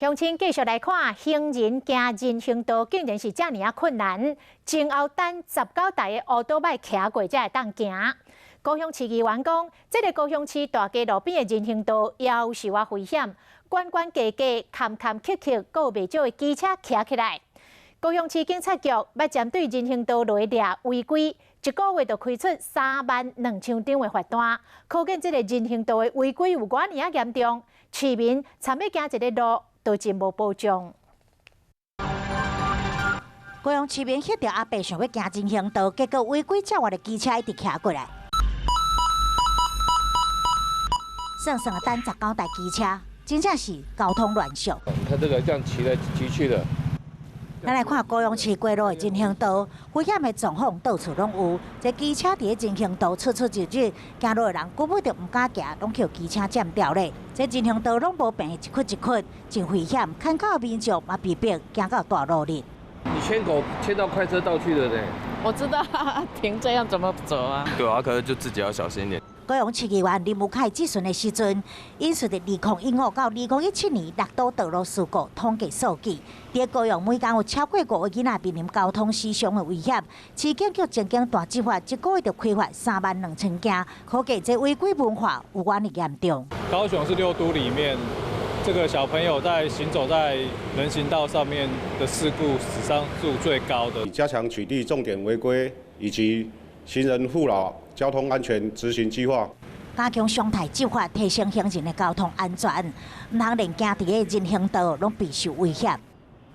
鄉親繼續來看，行人行人行道竟然是遮爾仔困難，前後等19台的烏多擺騎過才會當行。高雄市議員講，這个高雄市大街路邊的人行道猶是偌危險，懸懸低低、坎坎曲曲，閣有袂少的機車騎起來。高雄市警察局欲針對人行道內掠違規，一個月就開出32,000張的罰單，可見這个人行道的違規有偌爾仔嚴重，市民參欲行一个路都真無保障。高雄市民翕著阿伯想欲行人行道，結果違規照外的機車一直騎過來，算算等19台機車，真正是交通亂象。他這個這樣騎來騎去的。咱來看高雄市街路的人行道，危險的狀況到處攏有。這機車佇咧人行道出出入入，行路的人根本就毋敢行，攏予機車佔掉咧。這人行道攏無平，一窟一窟，真危險。牽口的民眾嘛被迫行到大路裡。你牽狗牽到快車道去了呢？我知道，停這樣怎麼走啊？對啊，可是就自己要小心一點。高雄市議員林無凱質詢的時陣，引述佇2015到2017年六都道路事故統計數據，佇高雄每工有超過五個囡仔面臨交通死傷的危險。市警局曾經大執法，一個月就開罰32,000件，可見這違規文化有偌爾嚴重。高雄是六都裡面，這個小朋友在行走在人行道上面的事故死傷數最高的。加強取締重點違規以及行人護老交通安全執行計劃，加強常態執法，提升行人的交通安全，毋通連行佇个人行道攏備受危險。